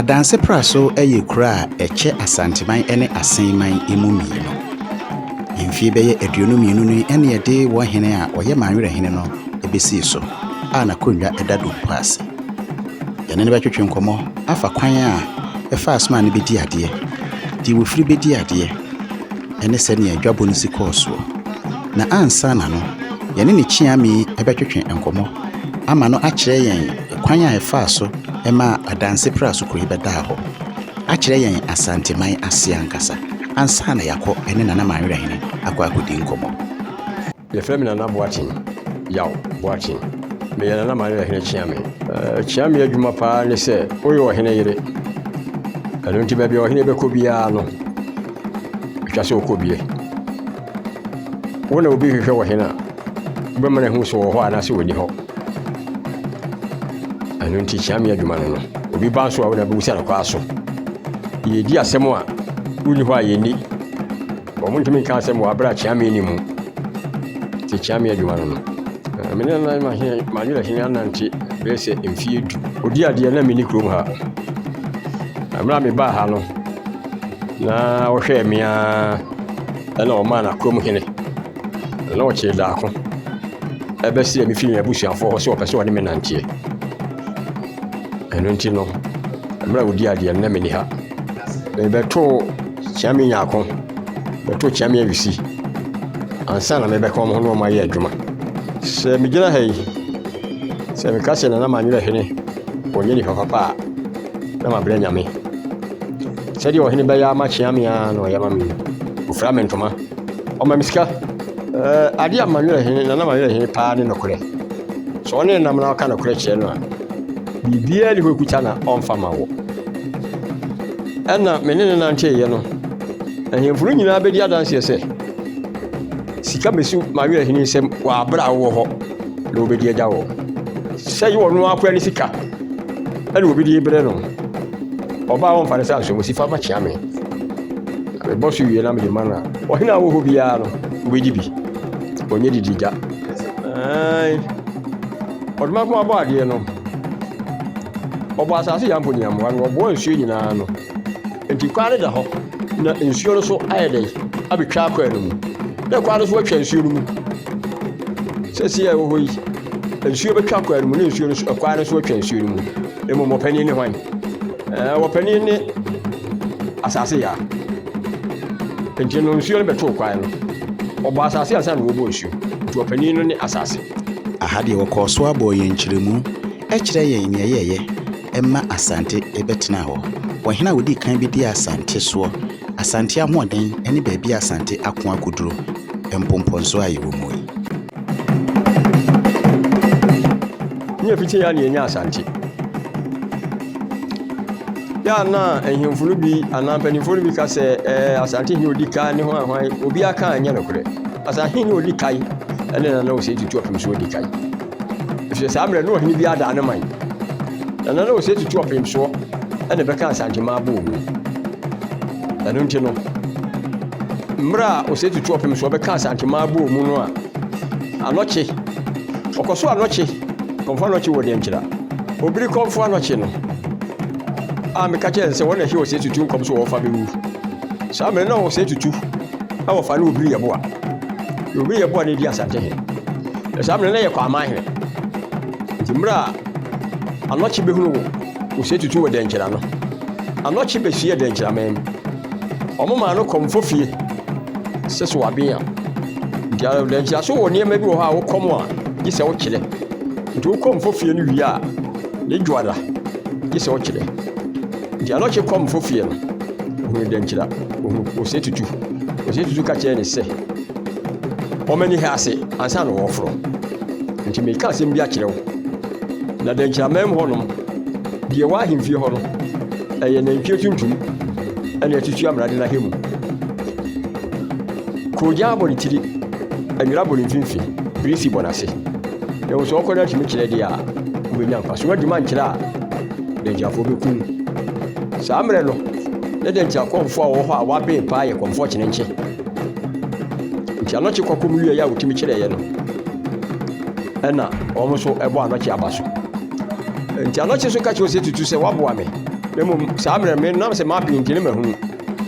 Adanse Praso yɛ kuro a ɛkyɛ Asanteman ne Asenman mu mmienu. Mfeɛ bɛyɛ 22 ni na yɛde wɔn hene a ɔyɛ Manwerɛhene no bɛsii so a n'akonnwa da Dompo ase. Yɛne no bɛtwetwe nkɔmmɔ afa kwan a ɛfaa so maa no bɛdii adeɛ, deɛ wɔfiri bɛdii adeɛ, ne sɛdeɛ dwabɔ no si kɔɔ soɔ. Na ansa na no, yɛne ne kyeame bɛtwetwe nkɔmmɔ ama no akyerɛ yɛn kwan a ɛfaa so maa Adanse Praso kuro yi bɛdaa hɔ, akyerɛ yɛn Asanteman ase ankasa ansa na yɛakɔ ne Nana Manwerɛhene akɔ akɔdi nkɔmmɔ. Yɛfrɛ me Nana Boateng, Yaw Boateng. Meyɛ Nana Manwerɛhene Kyeame. Kyeame adwuma paa ne sɛ woyɛ ɔhene yere. Ɛno nti baabi a ɔhene bɛkɔ biara no, ɛtwa sɛ wokɔ bie. Wo na obi hwehwɛ ɔhene a, wobɛma no ahu sɛ ɔwɔ hɔ anaasɛ ɔnni hɔ. Ɛno nti Kyeame adwuma no no, obi ba nso a wo na bɛbusa no kwaa so. Yɛdi asɛm a wonni hɔ a yɛnni. Wɔntumi nka asɛm wɔ abere a Kyeame nni mu. Nti Kyeame adwuma no no. Me ne Nana Manwerɛhene anante bɛyɛ sɛ mfeɛ 10. Ɔdi adeɛ na menni kurom ha. Na mmerɛ a mebaa ha no, na ɔhwɛɛ me ara ɛna ɔmaa n'akurom hene. Na ɔkyee daako ɛbɛsrɛ me firi m'abusuafoɔ hɔ sɛ ɔpɛ sɛ ɔne me nanteɛ. Ɛno nti no, mmerɛ a ɔdi adeɛ no na menni ha. Mebɛtoo Kyeame Nyarko, bɛtoo Kyeame Awisi ansa na mebɛka wɔn ho ne wɔn ayɛ adwuma. Sɛ megyina ha yi, sɛ meka sɛ Nana Manwerɛhene ɔnyɛ nipa papa a, na mabrɛ Nyame. Sɛdeɛ ɔhene bɛyɛ ama Kyeame ara na ɔyɛ ma me yi. Ɔfira me ntoma, ɔma me sika. Adeɛ a Manwerɛhene, Nana Manwerɛhene paa ne nokorɛ. Sɛ ɔne nam na ɔka nokorɛ kyerɛ no a, biribiara nni hɔ ɛkuta na ɔmfa ma wo. Ɛna me ne no nanteeɛ no, ahemfo no nyinaa bɛdi adanseɛ sɛ, sika bɛsi Manwerɛhene nsam wɔ aberɛ a wowɔ hɔ na wɔbɛdi agya wɔ. Sɛ yɛ ɔno ara ne sika ɛna obi de brɛ no. Ɔbaa wɔmfa ne sɛ asɔ mu si fa ma kyea me. Na mebɔ so wie na mede ma no a, ɔhene a wɔ hɔ biara no, wobɛdi bi. Ɔnyɛ didi gya. Ɔdomankoma abɔ adeɛ no, ɔbɔ asase yɛ ampo nyinammoa no, ɔboa nsuo nyinaa no. Nti kwan no da hɔ na nsuo no so ayɛ dɛn abɛtwa akwan no mu. Na kwan no so atwa nsuo no mu. Sɛsi a ɛwɔ hɔ yi, nsuo bɛtwa kwan no mu na nsuo no so kwan no so atwa nsuo no mu. Mmom ɔpanin ne hwan? Ɛɛ ɔpanin ne asase yaa. Nti no nsuo no bɛtoo kwan no. Ɔbɔ asase ansa na wɔbɔ nsuo. Nti ɔpanin no ne asase. Aha deɛ wɔkɔɔ so abɔɔ yɛn nkyerɛmu kyerɛ yɛn nea ɛyɛeɛ ɛma Asante bɛtenaa hɔ. Ɔhene a ɔdii kan bɛdii Asante soɔ, Asante ahoɔden ne baabi a Asante ako akɔduro, mpɔmpɔnsoɔ a yɛwɔ mu yi. Ne yɛfiti yɛ a na yɛnya Asante. Yɛ a na ahemfo no bi anaa mpanimfoɔ no bi ka sɛ ɛɛ Asante hene odi kan ne ho ahwan, obiara ka anyɛ nokorɛ. Asante hene odi kan ɛne Nana Osei Tutu Ɔpem so odi kan. Ɛfiri saa mmerɛ no ɔhene bi adaa ne man. Na Nana Osei Tutu Ɔpem soɔ ɛna ɛbɛka Asanteman abɔɔ mu. Ɛno nti no, mmerɛ a Osei Tutu Ɔpem soɔ bɛka Asanteman abɔɔ mu no a, Anɔkye, ɔkɔ so Anɔkye, Kɔmfo Anɔkye wɔ Dɛnkyira. Obiri Kɔmfo Anɔkye no a meka kyerɛ no sɛ wɔn na ɛhyɛ Osei Tutu nkɔm so wɔfa bɛwu. Saa mmerɛ na Osei Tutu a wɔfa no Obiri Yɛboa. Na Obiri Yɛboa na ɛdi Asante hene. Na saa mmerɛ na yɛ Kwaman hene. Nti mmerɛ a Anɔkye bɛhunu wo Osei Tutu wɔ Dɛnkyira no, Anɔkye bɛhyiaa Dɛnkyiraman mu. Wɔn maa no kɔmfo fie sɛ so waben a. Nti Dɛnkyira so wɔ nneɛma bi wɔ hɔ a wokɔm a gye sɛ wokyerɛ. Nti wokɔ mfofie no wie a, ne dwoada gye sɛ wokyerɛ. Nti Anɔkye kɔ mfofie no, ohunu Dɛnkyira, ohunu Osei Tutu. Osei Tutu ka kyerɛɛ no sɛ ɔmma ni ha ase ansa na wɔreforo. Nti meka asɛm bi akyerɛ wo. Na Dɛnkyiraman mu hɔnom, deɛ ɛwɔ ahemfie hɔ no, ɛyɛ nantwie tuntum ɛna atutu amena de no ahɛ mu. Koogyan abɔ ne tiri, nwera bɔ ne mfimfini, birisi bɔ n'ase. Na sɛ ɔkɔ no atumi kyerɛ deɛ a, wobɛnya mfa so. Woantumi ankyerɛ a, Dɛnkyirafoɔ bɛku wo. Saa mmerɛ no, na Dɛnkyira kɔmfoɔ a wɔwɔ hɔ a wɔaben paa yɛ Kɔmfoɔ Kyenenkye. Nti Anɔkye kɔkɔm wieeɛ a wɔtumi kyerɛeɛ no, ɛna wɔn nso ɛbɔ Anɔkye aba so. Nti Anɔkye nso ka kyerɛ Osei Tutu sɛ, woaboa me. Na mmom saa mmerɛ no, menam sɛ m'aben nti ne mahunu,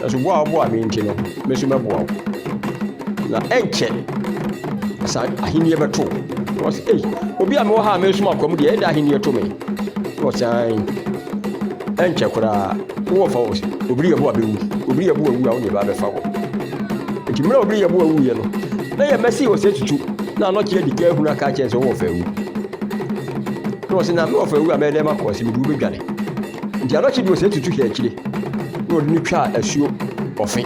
nanso boa a woboa me nti no, me nso mɛboa wo. Na ɛnkyɛ sa ahennie bɛto wo. Na ɔsɛ, ei, obi a mewɔ ha a meresom akoa mu deɛ, ɛda ahennie to me. Na ɔsɛ, ae, ɛnkyɛ koraa, wowɔ fa obiri yɛbo a bɛwu, obiri yɛbo awu a wo deɛ bɛabɛfa wo. Nti mmerɛ a obiri yɛbo awuiɛ no, na yɛ mɛsi ɔsɛ tutu, na anɔkye adi ka ahunu aka akyerɛ sɛ wowɔ fa awu. Na ɔsɛ, na mewɔ fa awu a mɛyɛ dɛn makɔ? Ɔsɛ, mede wo bɛdwane. Nti anɔkye deɛ ɔsɛ tutu hwɛ akyire, na ɔde no twaa asuo ɔfe.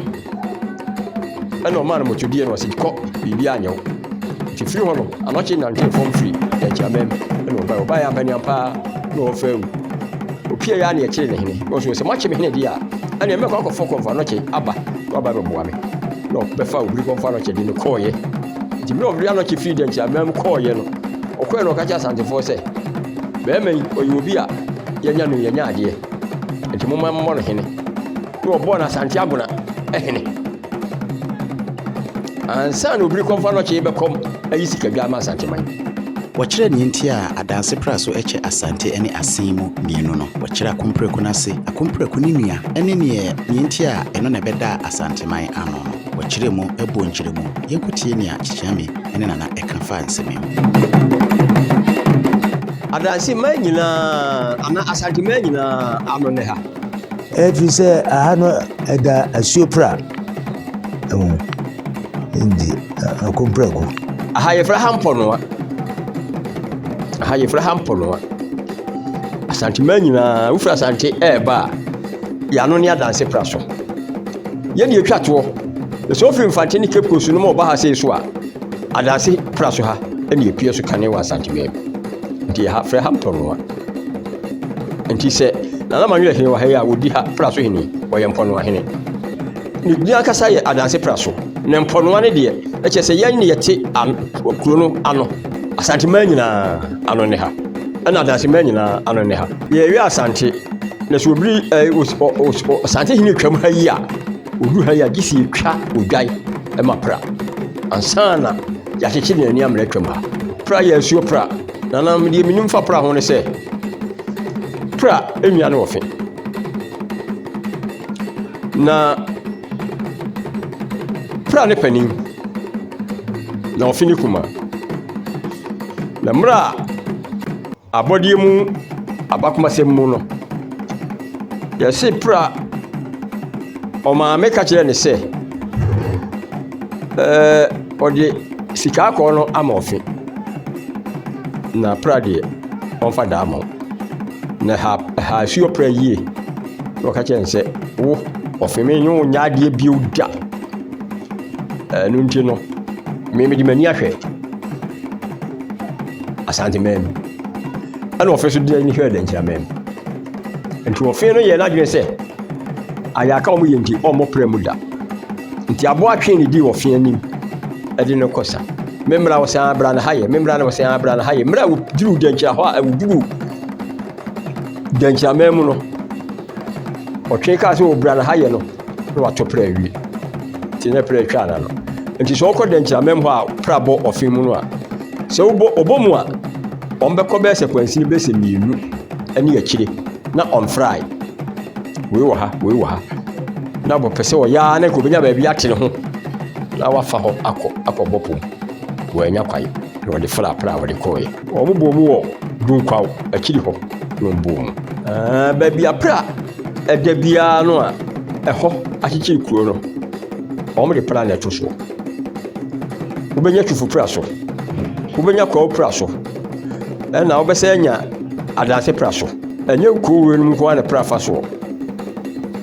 Ɛna ɔmaa no mɔtɔdie na ɔse kɔ, biribiara anyɛ wo. Nti firi hɔ no, anɔkye nantee fam firi Dankyiraman mu ɛna ɔbaeɛ. Ɔbaeɛ ampaniampa ara na ɔfa awu. Ɔpie yɛ a na yɛkyere ne hene. Na ɔse sɛ moakye me hene deɛ a, ɛneɛ mɛkɔ akɔfa kɔmfo anɔkye aba na waba abɛboa me. Na ɔbɛfa obiri kɔmfo anɔkye de no kɔɔeɛ. Nti mmerɛ ɔbiri anɔkye firi Dankyiraman mu kɔɔeɛ no, ɔkɔɛ na ɔka kyerɛ Asantefoɔ sɛ, bɛrima yi ɔyɛ obi a yɛanya no yɛanya adeɛ, nti momma mmɔ no hene. Na wɔbɔɔ no Asante Agona hene. Ansa na obiri kɔmfa nɔkye bɛkɔm ayi sikadwa ama Asanteman. Wɔkyerɛ nea enti a Adanse Praso kyɛ Asante ne Asen mu mmienu no. Wɔkyerɛ Akompreko no ase, Akompreko ne nua, ne nea nea enti a ɛno na ɛbɛdaa Asanteman ano no. Wɔkyerɛ mu bɔɔ nkyerɛmu. Yɛnkɔtie nea Kyekyame ne Nana ka faa nsɛm yi ho. Adanse man nyinaa anaa Asanteman nyinaa ano ne ha. Ɛfiri sɛ aha no ɛda asuo pra ho nti ɛko prɛko. Aha yɛfrɛ ha mpɔnoa. Aha yɛfrɛ ha mpɔnoa. Asanteman nyinaa wofiri Asante ɛreba a yɛano ne adanse pra so. Yɛn deɛ etwa toɔ. Na sɛ wofiri Mfante ne Cape Coast no ma ɔba ha sei so a adanse pra so ha ɛna epue so kane wɔ Asanteman mu. Nti ha frɛ ha mpɔnoa. Nti sɛ Nana Manwerɛ hene wɔ ha yi a wɔdi ha pra so hene, ɔyɛ mpɔnoa hene. Ne din ankasa yɛ Adanse pra so. Na mpɔnoa no deɛ, ɛkyɛ sɛ yɛn ne yɛte kuro no ano. Asanteman nyinaa ano ne ha. Ɛna Adanseman nyinaa ano ne ha. Yɛyɛ Asante, na sɛ obiri ɛɛ Asante hene twam ha yi a, odu ha yi a, gye sɛ yɛtwa odwan ma pra. Ansa na yɛakyekyere n'ani amena twam ha. Pra yɛ asuo pra. Nana, deɛ menim fa pra ho ne sɛ, pra nnua no wɔ fe. Na pra ne panin, na ɔfe ne kuma. Na mmerɛ a abɔdeɛ mu abakomasɛm mu no, yɛse pra ɔmaame ka kyerɛɛ no sɛ, ɛɛ ɔde sika akɔɔ no ama ɔfe. Na pra deɛ, ɔmfa daa ma wo. Na ɛha ɛha asuo pra yie. Na ɔka kyerɛɛ no sɛ, wo ɔfe me ne wo nyɛ adeɛ bio da. Ɛno nti no, me mede m'ani ahwɛ Asanteman mu. Ɛna ɔfe nso de n'ani hwɛɛ Dankyiraman mu. Nti ɔfe no yɛɛ n'adwene sɛ ayaka a wɔyɛ nti ɔmmɔ pra mu da. Nti aboa twee ne dii ɔfe anim de no kɔ sa. Me mmra wɔ sɛ abra na ha yɛ, me mmra na wɔ sɛ abra na ha yɛ. Mmerɛ a wɔduruu Dankyira hɔ a wɔduruu Dankyiraman mu no, ɔtwe kaa sɛ ɔbra na ha yɛ no, na wato pra awie. Nti na pra atwa n'ano. Nti sɛ ɔkɔ Dankyiraman mu hɔ a pra bɔ ɔfe mu no a, sɛ wobɔ ɔbɔ mu a, wɔbɛkɔ bɛyɛ sɛ kwansini bɛyɛ sɛ mmienu ne akyire na ɔmfrae. Wei wɔ ha, wei wɔ ha. Na wɔpɛ sɛ ɔyɛ ara na nka ɔbɛnya baabi ate ne ho na wafa hɔ akɔ akɔbɔ pom. Wɔanya kwan na wɔde fra pra a wɔde kɔɔeɛ. Wɔbɔɔ mu wɔ Dunkwaw akyiri hɔ na wɔbɔɔ mu. Baabi a pra ɛda biara no a ɛhɔ akyekyere kuro no, wɔde pra na ɛto soɔ. Wobɛnya Twufo pra so, wobɛnya Kwawu pra so, ɛna wobɛsɛ anya Adanse pra so. Ɛnyɛ nkuro weinom nko ara na pra fa soɔ,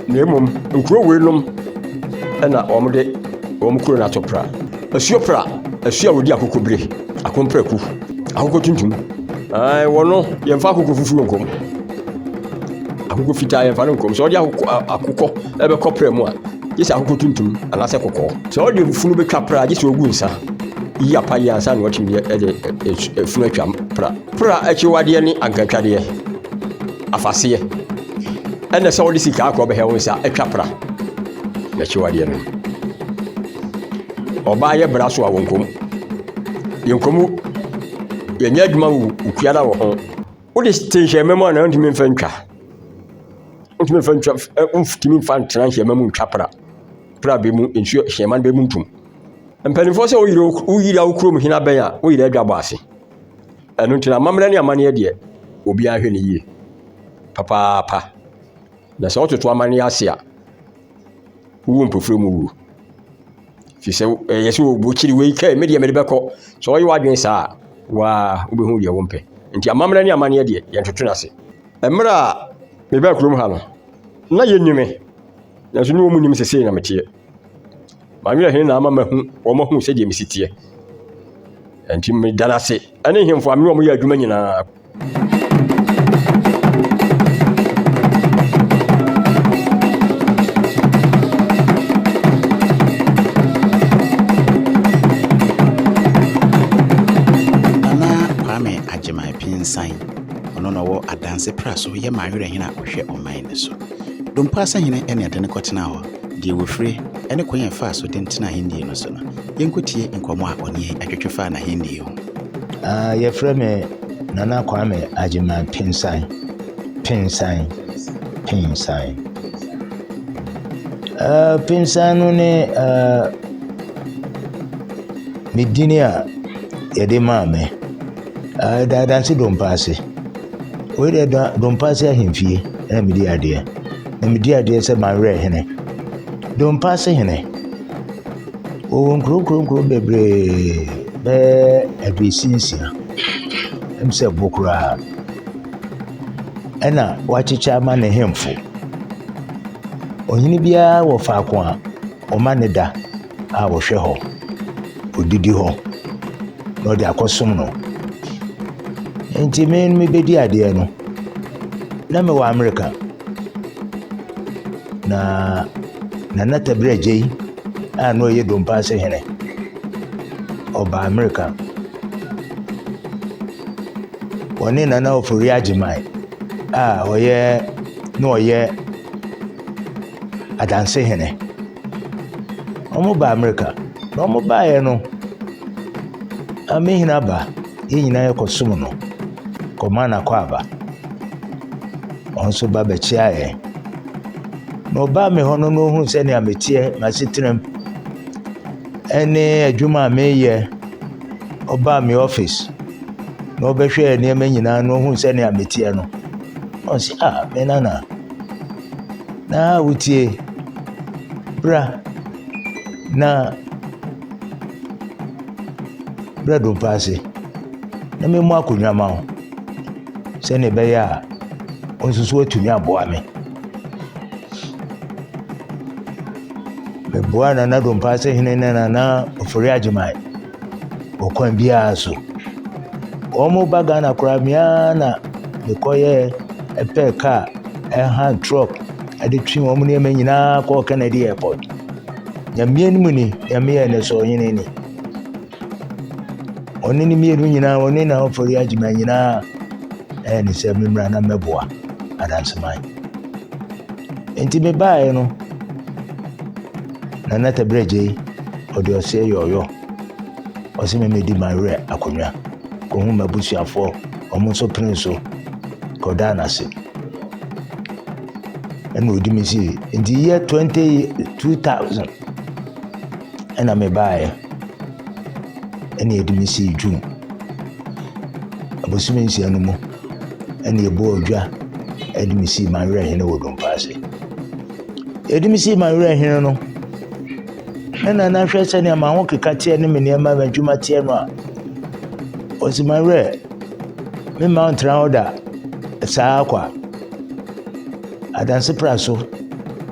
na mmom nkuro weinom na wɔde wɔn kuro no ato pra. Asuo pra, asuo a wɔdi akokɔbire, akomprako, akokɔ tuntum. Ae, wɔ no yɛmfa akokɔ fufuo nkɔm. Akokɔ fitaa yɛmfa no nkɔm. Sɛ wɔde akokɔ akokɔ ɛbɛkɔ pra mu a, gye sɛ akokɔ tuntum anaasɛ kɔkɔɔ. Sɛ wɔde funu bɛtwa pra a, gye sɛ wɔgu nsa yi apa yi ansa na wɔatumi de funu atwa pra. Pra akyiwadeɛ ne ankatwadeɛ, afaseɛ, ɛna sɛ wode sika akɔ bɛhɛ wo nsa atwa pra n'akyiwadeɛ no. Ɔbaa yɛ bra so a wɔnkɔm. Yɛnkɔm yɛnyɛ adwuma wɔ okuada wɔ ho. Wode te nhyɛmma mu a na wontumi mfa ntwa. Wontumi mfa ntwa wontumi mfa ntena nhyiama mu ntwa pra. Pra bɛ mu nsuo hyɛma no bɛ mu ntom. Mpanimfoɔ sɛ woyere woyira wo kurom hene abɛn a woyere adwa bɔ ase. Ɛno nti na amammerɛ ne amanneɛ deɛ obiara hwɛ ne yie papaapa. Na sɛ wototo amanneɛ ase a wowu mpofiri mu wuo. Firi sɛ ɛyɛ sɛ wɔkyiri wei kai me deɛ mede bɛkɔ. Sɛ wɔyɛ w'adwene saa a waa wobɛhu deɛ wompɛ. Nti amammerɛ ne amanneɛ deɛ yɛntoto no ase. Mmerɛ a mebaa kurom ha no, na yɛnni me, nanso ne wɔn nim sɛ sei na meteɛ. Mawerɛ hene na ama mahu wɔn ahu sɛdeɛ mesi teɛ. Nti meda no ase ɛne nhemfo a me ne wɔn yɛ adwuma nyinaa. Nana Kwame Agyeman Pinsan, ɔno na ɔwɔ Adanse Pra so yɛ Mawerɛhene a ɔhwɛ ɔman no so. Dompo Asahene ne ɛde no kɔtenaa hɔ, deɛ wɔfire ne kwan a ɛfaa so de ntena ahennie no so no. Yɛnkɔtie nkɔmmɔ a ɔne yɛn atwetwe faa n'ahennie ho. Yɛfrɛ me Nana Kwame Agyeman Pinsan. Pinsan. Pinsan. Pinsan no ne me dini a yɛde maa me. Ɛda Adanse Dompa ase. Wei deɛ da Dompa ase ahemfie na medi adeɛ. Na medi adeɛ sɛ Manwerɛ hene. Dompa ase hene. Wɔwɔ nkuro nkuro nkuro bebree bɛyɛ 56. Ɛm sɛ bo koraa. Ɛna wakyekyɛ ama ne hemfo. Ɔhene biara wɔ faako a ɔma ne da a ɔhwɛ hɔ, ɔdidi hɔ na ɔde akɔsom no. Nti me mebɛdi adeɛ no, na mewɔ Amerika. Na Nana Tabiri Agyei a na ɔyɛ Dompa ase hene, ɔbaa Amerika. Ɔne Nana Ofori Agyeman a ɔyɛ na ɔyɛ Adanse hene. Wɔn baa Amerika. Na wɔn baeɛ no, Amehene aba, yɛn nyinaa yɛkɔsom no, kɔma no akwaaba. Ɔno nso ba bɛkyia yɛn. Na ɔbaa me hɔ no na ohuu sɛnea meteɛ, m'asetenam, ɛne adwuma a meyɛ. Ɔbaa me office na ɔbɛhwɛɛ nneɛma nyinaa na ohuu sɛnea meteɛ no, ɔse, ah, me nana, na wotie, bra na bra Dompa ase na memmɔ akonnwa ma wo sɛnea ɛbɛyɛ a wo nso so woatumi aboa me. Meboaa Nana Dompa ase hene ne Nana Ofori Agyeman wɔ kwan biara so. Wɔn ba Ghana koraa me ara na mekɔyɛɛ ɛpɛɛ kaa ɛhan truck ɛde twe wɔn nneɛma nyinaa kɔɔ Kennedy Airport. Nyame anim ni, Nyame yɛ ne sɛ ɔhene ni. Ɔne ne mmienu nyinaa, ɔne Nana Ofori Agyeman nyinaa ɛyɛ ne sɛ memmra na mmɛboa Adanseman. Nti mebaeɛ no, Nana Tabiri Agyei, ɔde ɔseɛ yɔɔyɔ. Ɔse me medi m'awerɛ akonnwa. Kɔhu m'abusuafoɔ, wɔn nso pene so kɔdaa n'ase. Ɛna ɔdi me sii. Nti year 2000 ɛna mebaeɛ. Ɛna yɛde me sii June. Abosome 6 no mu ɛna yɛbɔɔ dwa ɛde me sii m'awerɛ hene wɔ Dompa ase. Yɛde me sii m'awerɛ hene no, na Nana hwɛ sɛnea m'ahokeka teɛ ne me nneɛma m'adwuma teɛ no a, ɔsi m'awerɛ, memma ntena hɔ da saa kwa. Adanse pra so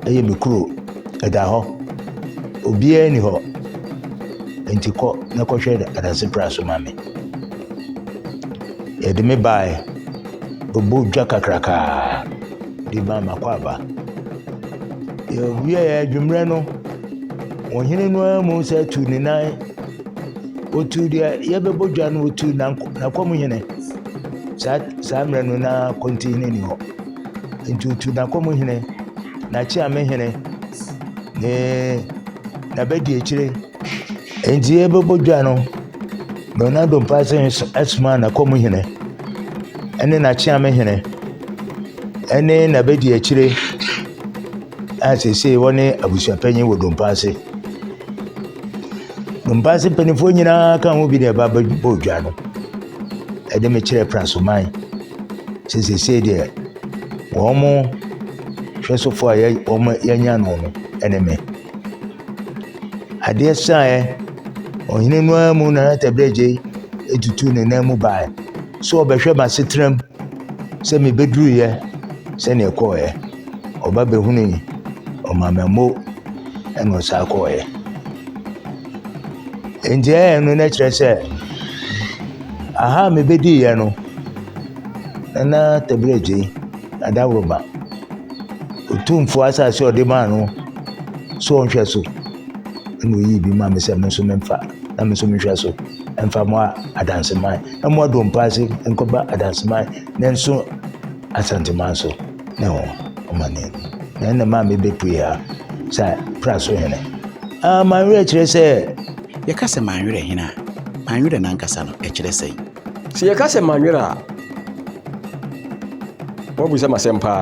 ɛyɛ me kuro, ɛda hɔ. Obiara nni hɔ. Nti kɔ na kɔhwɛ Adanse pra so ma me. Yɛde me baeɛ, bɛbɔ dwa kakrakaa de maa m'akwaaba. Yɛwieɛ adwummerɛ no, ɔhene no ara mu sɛ tu ne nan. Otu deɛ yɛbɛbɔ dwa no, otu n'akɔm hene. Saa saa mmerɛ no na Kontihene ni hɔ. Nti otu n'akɔm hene, n'akyeame hene, ne n'abɛdi akyire. Nti yɛbɛbɔ dwa no, Nana Dompa ase somaa n'akɔm hene, ɛne n'akyeame hene, ɛne n'abɛdi akyire. a seesei wɔne abusuapanyin wɔ Dompa ase. Dompa ase mpanimfoɔ nyinaa ka ho bi na ɛba bɛbɔ dwa no. Ɛde me kyerɛ Prasoman sɛ seesei deɛ wɔn mo hwɛsofoɔ a wɔn yɛanya no no ne me. Adeɛ saeɛ, ɔhene no ara mu Nana Tabrɛgye tutuu ne nan mu baeɛ sɛ ɔbɛhwɛ m'asetenam sɛ mebɛduruiɛ sɛdeɛ ɛkɔeɛ. Ɔba bɛhunui, ɔmaa me mmo ɛna ɔsan kɔeɛ. Enti ɛyɛ no na kyerɛ sɛ aha a mebɛdiiɛ no, Nana Tabrɛgye Adaworoma Otumfoɔ asase a ɔde maa no sɛ ɔnhwɛ so ɛna oyii bi maa me sɛ me nso memfa na me nso menhwɛ so mfa mmoa adanseman mmoa Dompaase nkɔba adanseman ne nso Asanteman so ne ho ɔma ne na ɛna maa mebɛpue ha sɛ pra so hene. Ah, manwerɛ kyerɛ sɛ Yɛka sɛ Manwerɛ hene a, Manwerɛ n'ankasa no, ɛkyerɛ sɛn? Sɛ yɛka sɛ manwerɛ a, woabu sɛ masɛm paa.